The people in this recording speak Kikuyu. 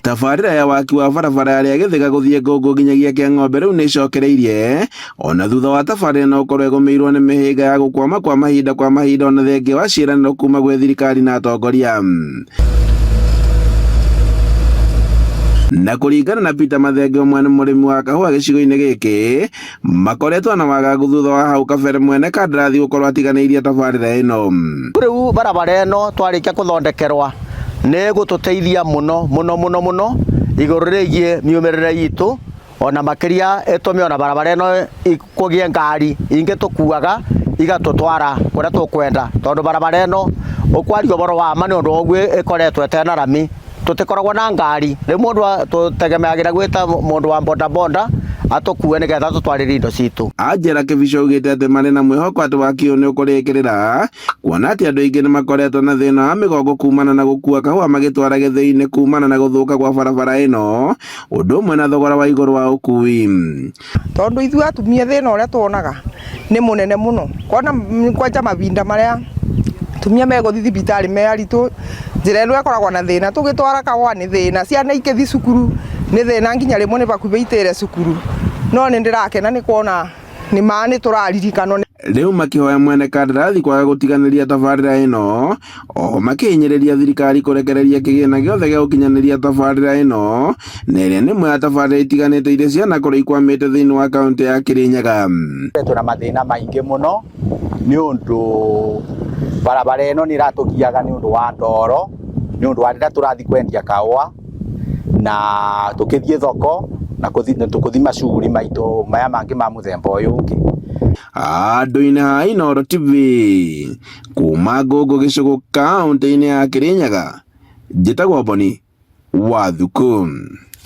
Tabarĩra ya waki wa barabara ya Rĩagĩthĩga gũthiĩ Ngũngũ nginyagia Kĩang'ombe rĩu nĩĩcokereirie ona thutha wa tabarĩra ĩno gũkorwo ĩgũmĩirwo nĩ mĩhĩnga ya gũkwama kwa mahinda kwa mahinda ona thengia wa ciĩranĩro kuma gwĩ thirikari na atongoria. Na kũringana na Peter Mathenge ũmwe nĩ mũrĩmi wa kahũa gĩcigo-inĩ gĩkĩ makoretwo na wagagu thutha wa hau kabere mwene kandarathi gũkorwo atiganĩirie tabarĩra ĩno. Rĩu barabara ĩno twarĩkia kũthondekerwa nĩ ĩgũtũteithia mũno mũno mũno mũno igũrũ rĩgiĩ miumĩrĩre itũ ona makĩria ĩtũme ona barabara ĩno kũgĩe ngari ingĩ tũkuaga igatũtwara kũrĩa tũkwenda tondũ barabara ĩno ũkwaria ũhoro wa ma nĩ ũndũ wa ũguo ĩkoretwo ĩtena rami tũtikoragwo na ngari rĩu mũndũ tũtegemeagĩra gwĩta mũndũ wa bodaboda atũkue nĩgetha atũtwarĩre indo citũ. Angela Kĩbicho augĩte atĩ marĩ na mwĩhoko atĩ waki ũyũ nĩ ũkũrĩkĩrĩra kuona atĩ andũ aingĩ nĩ makoretwo na thĩna wa mĩgongo kumana na gũkua kahũa magĩtwara gĩthĩi-inĩ kumana na gũthũka kwa barabara ĩno ũndũ ũmwe na thogora wa igũrũ wa ũkui. Tondũ ithuĩ atumia thĩna ũrĩa tuonaga nĩ mũnene mũno, kona kwanja mahinda marĩa atumia megũthiĩ thibitarĩ me aritũ, njĩra ĩno ĩkoragwo na thĩna, tũgĩtwara kahũa nĩ thĩna, ciana ikĩthiĩ cukuru nĩ thĩna nginya rĩmwe nĩ hakuhĩ itĩre cukuru, no nĩ ndĩrakena nĩ kuona nĩ ma nĩ tũraririkanwo. Rĩu makĩhoya mwene kandarathi kwaga gũtiganĩria tabarĩra ĩno, oho makĩhinyĩrĩria thirikari kũrekereria kĩgĩna gĩothe gĩa gũkinyanĩria tabarĩra ĩno, na ĩrĩa nĩ ĩmwe ya tabarĩra itiganĩte iria cianakorwo ikwamĩte thĩinĩ wa kaũntĩ ya Kĩrĩnyaga. Twĩna mathĩna maingĩ mũno nĩ ũndũ barabara ĩno nĩ ĩratũgiaga nĩ ũndũ wa ndoro, nĩ ũndũ wa rĩrĩa tũrathiĩ kwendia kahũa na tũkĩthiĩ thoko na kũthiĩ macuguri maitũ maya mangĩ ma mũthemba ũyũ ũngĩ. Handũ-inĩ ha Inooro TV, kuma Ngũngũ gĩcũgũ kaũntĩ-inĩ ya Kĩrĩnyaga, njĩtagwo Boni wa Thuku.